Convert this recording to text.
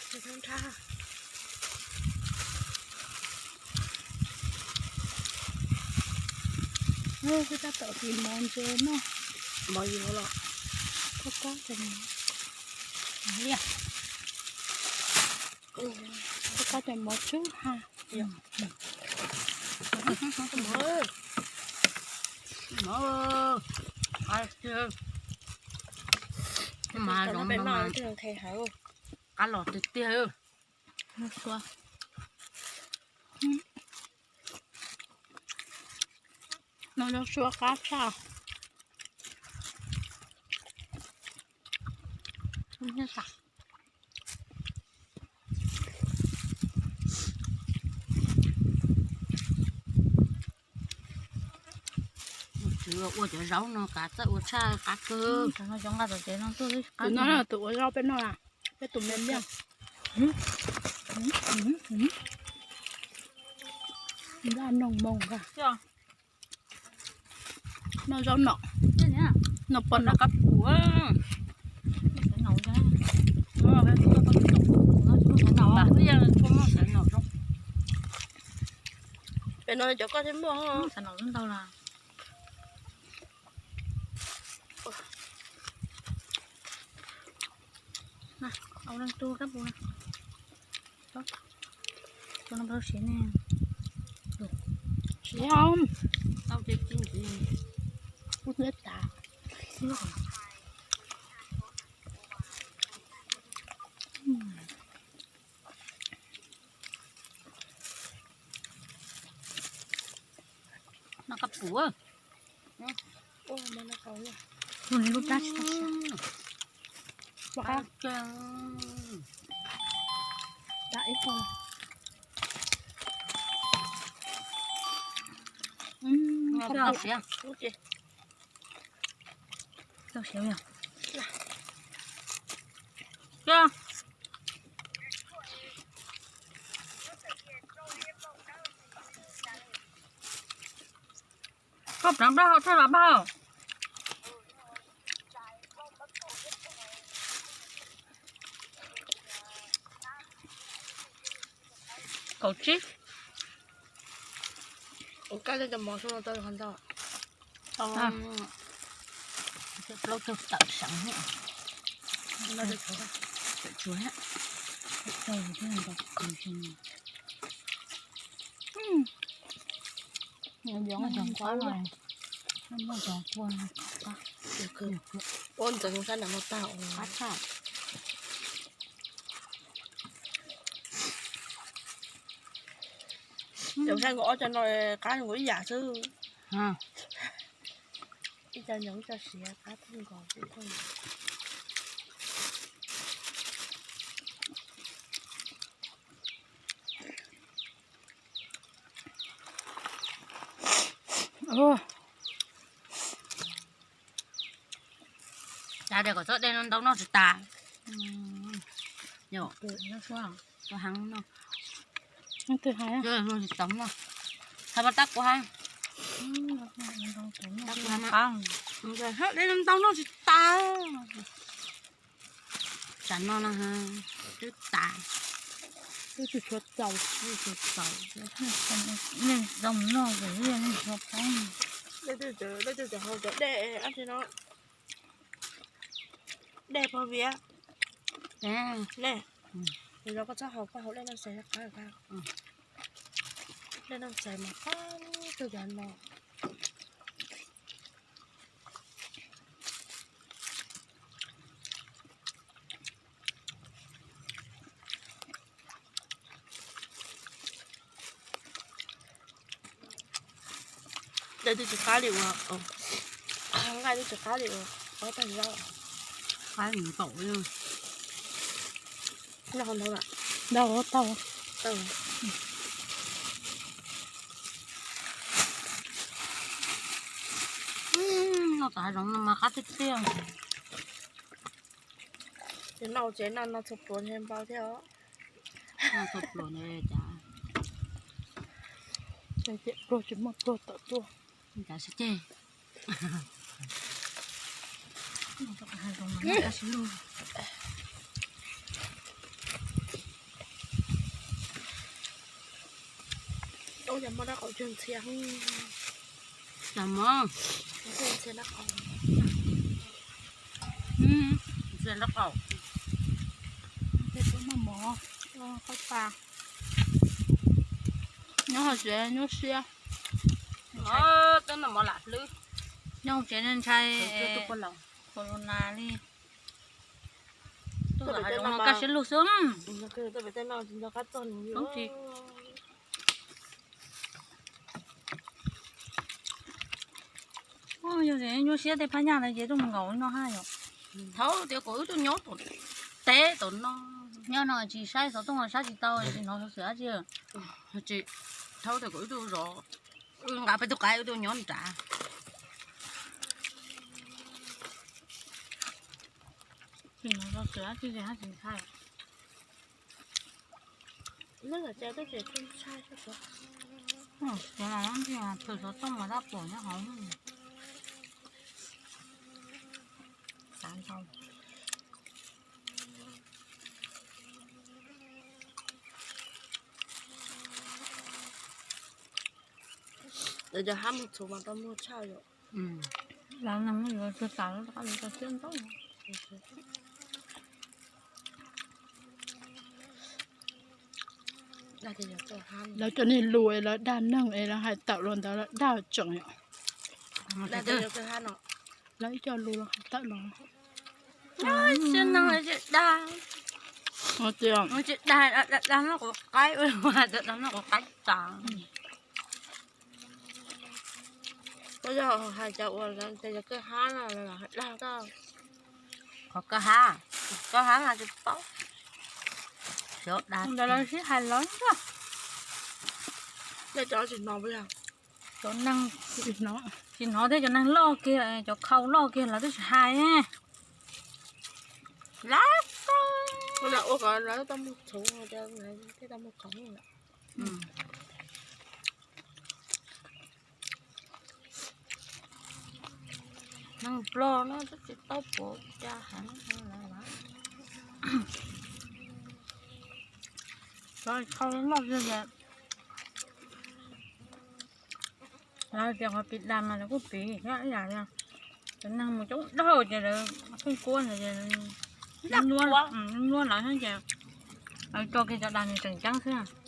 Tab tom tis mov ntses noj. Mov ntses los, koj kab cov mov, koj kab cov mov tsub ha. Mov, mov, qab los tiag tiag. No zoo sua qab tshaj. Ua cov zaub no kav txawj ua tshaj qab kawg. Tus no tus ua zaub peb noj, peb tus me liaj. Noj noog moog, noj zaub nom, noj poj nom. Pem no cov koj thiaj muaj. Siav, tau ces ci ntxiv, ub, hnub tas. Noj kab pum. Ua li lub plab tsis tau siav. Tau siav. Tau siav. Koj pleev plaub hau thaj los Paj Hauj? Kaum tsib. Ua kab cov mov sub no tau qhov ntau. Plaub caug tawm seev thiab. Ua ntxeev sab nram no tag. Qab tshaj. Cov sab nkaus ob cov no qab nkaus ib yam xwb. Ib co nyoos ib co siav qab tag nkaus. Cas tias kom txhob dej no ntau noj tsis tas. Ua heev no. Tsis tau noj. Hais mas tab kuv hais. Tab kuv hais mas, dej no ntau noj tsis tas. Tsam no no twb tas. Twb tsis tshua txaus, twb tsis txaus. Nej zoo noj, nej tsuas poob. Leej twg tseem hau cov dej ab tsi no, dej pog viav ne. Yog koj txhob hau, koj hau dej Naj Xais qab, dej Naj Xais mas qab tug cov no. Dej twb tsis qab li uas, nqaij twb tsis qab li uas ob tag zaub. Qab npaum li. Noj ntau lawm. Ntau tau. Noj tas hav zoov no mas qab tiag tiag. Ces noj tsev no noj txhua pluas ntshe npau thiab os. Noj txhua pluas ntshe cas. Pluag tsis muaj pluag tawm tuaj. Cas sib ceg. Hav zoov no qab sib lug. Cov mov dab qaum cuag ntxhias. Cov mov ntxhias dab qaum. Ntxhias dab qaum. Tej tuaj noj mov, qab pa. Nyob hauv tsev nyuaj siab. Tej noj mov lam hlwb. Nyob hauv tsev ntshai corona li. Tuaj hav zoov no kaj siab lug xwb. Yog nyuaj siab tej phab nyaj ntawd ces tuaj mus nkaum no hab yom. Thaum tias kom wb tuaj nyob tom teb tom no, nyob no tsis saib xov tooj los saib tsis tau, tsis hnov xov xwm dab tsi. Thaum tias kom wb tuaj zov, wb nqa peb tug qaib wb tuaj nyob nrad. Tsis hnov xov xwm dab tsi ces hab tsis ntshai. Xov tooj mas dab pom nyob hauv. Cov hab mus txhuv mas tau muag tshaj yom. Lawv neeg yuav tsug tas lawv rov qab yuav tau thiab ntau. Lawv cov niag lus es lawv dag neeg es lawv hais tawm los ntawd lawv dag tseem yom. Lawv ib co lus los hais tawm los. Tsis dag, tsis dag, dag noj quav qaib, dag noj quav qaib tas. Koj yog hais cov uas tias yog kawg hab no los dag koj. Qhov kawg hab, kawg hab mas tsis paub. Ntawd lawv sib hais lawv, cov neeg tsis hnov thiab cov neeg loj kiag, cov khau loj kiag lawv twb tsis hais. Lawv ua kom lawv tau muag txhuv, thiaj tau muag khoom. Neeg Nplog no twb tsis tau pom cas heev. Cov khau loj kiag, lawv tias qhov piv das mas lawv kuj piv thiab ib yam li cov neeg mus coob dhau ces lawv pheej kuab ntawd ces nyuab lawv thiab ces lawv tso kiag cov das nws tseem ceeb xwb.